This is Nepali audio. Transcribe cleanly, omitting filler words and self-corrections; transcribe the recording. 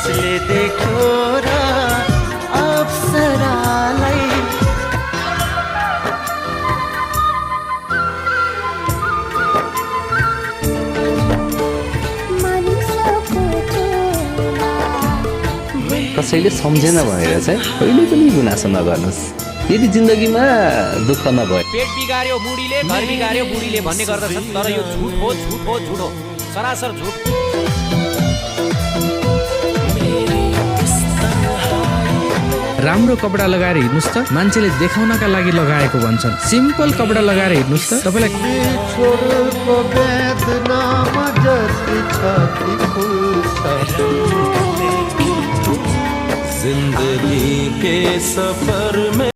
कसले देख्यो र अप्सरालाई कसैले सम्झेन भनेर चाहिँ कहिले पनि गुनासो नगर्नुहोस्। यदि जिन्दगीमा दुःख नभए पेट बिगार्यो बुढीले घर बिगार्यो बुढीले भन्ने गर्दछन्, तर यो झुट हो, झुट हो, झुट हो, सरासर झुट। राम्रो कपडा लगाएर हिँड्नुस् त, मान्छेले देखाउनका लागि लगाएको भन्छन्। सिम्पल कपडा लगाएर हिँड्नुस् त, तपाईलाई छोडको वेदनामा जति छाती फुल्छ जिंदगी के सफर में